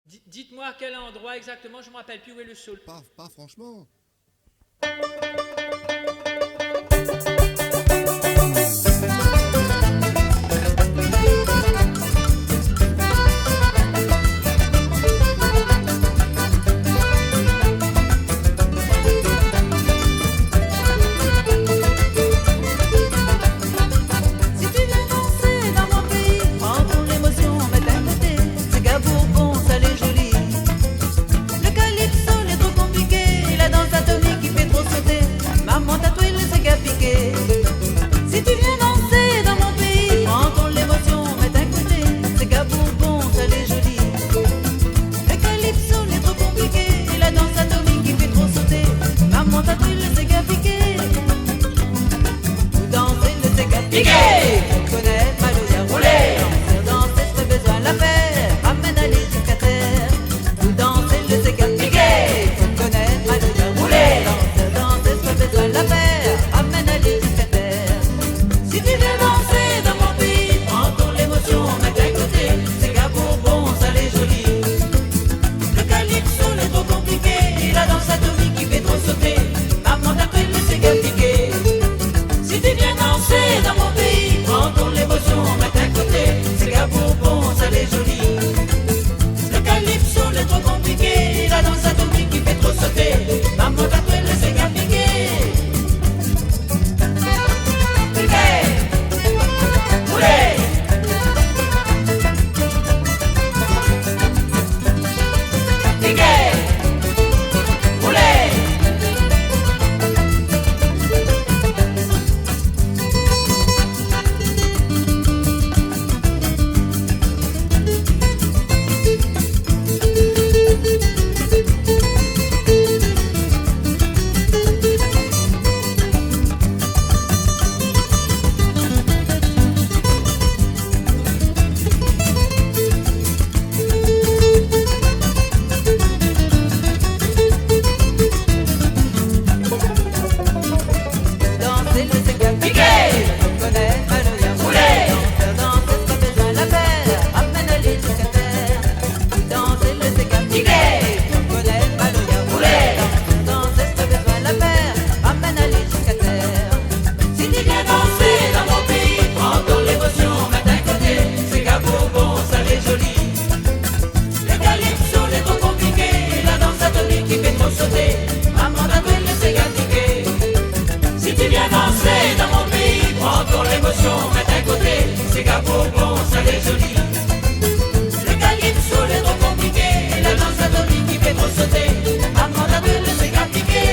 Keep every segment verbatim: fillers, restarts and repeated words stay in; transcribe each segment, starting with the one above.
Di-, dites-moi à quel endroit exactement, je me rappelle plus où est le solo. Pa, pa franchman. Si tu viens danser dans mon pays, prends ton émotion, mets d'un côté. Séga, Bourbon, sa lé zoli. Le calypso, lé tro konpliké. La danse atomique, i fé tro soté. Maman, tatoué le séga piké. Si tu viens danser dans mon pays, prends ton émotion, mets d'un côté. Séga, Bourbon, sa lé zoli. Le calypso, lé tro konpliké. La danse atomique, i fé tro soté. Maman, tatoué le séga piké. Pou dansé le séga piké, fo konèt maloya roulé. Dansèr, dansèz, pa bezoin la pèr, amèn ali ziska tèr. Pou dansé le séga piké, fo konèt maloya roulé. Dansèr, dansèz, pa bezoin la pèr, amèn ali ziska tèr. Si tu viens danser dans mon pays, prends ton émotion, mets d'un côté. Séga, Bourbon, sa lé zoli. Le calypso, lé tro konpliké. La danse atomique, i fé tro soté. Maman, tatoué le séga piké. Si tu viens danser dans mon pays, prends ton émotion, mets d'un côté. Séga, Bourbon, sa lé zoli. Le calypso, lé tro konpliké. La danse atomique, i fé tro soté. Maman, tatoué le séga piké. Piké. Roulé. Piké. Roulé. Dansé le séga piké, fo konèt maloya roulé. Dansèr, dansèz, pa bezoin la pèr, amèn ali ziska tèr. Dansé le séga piké, fo konèt maloya roulé. Dansèr, dansèz, pa bezoin la pèr, amèn ali ziska tèr. Si tu viens danser dans mon pays, prends ton émotion, mets d'un côté. Séga, Bourbon, sa lé zoli. Le calypso, lé tro konpliké. La danse atomique, i fé tro soté. Maman, tatoué le séga piké. Si tu viens danser dans mon pays, prends ton émotion, mets d'un côté. Séga, Bourbon, sa lé zoli. Le calypso, lé tro konpliké. La danse atomique, i fé tro soté. Maman, tatoué le séga piké.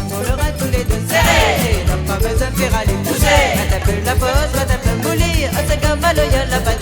Pou le rat, tou lé dé séré. Donk pa bezoin fé ralé pousé. Mèt in pé la fors, mèt in pé mouli. Séga maloya, la bann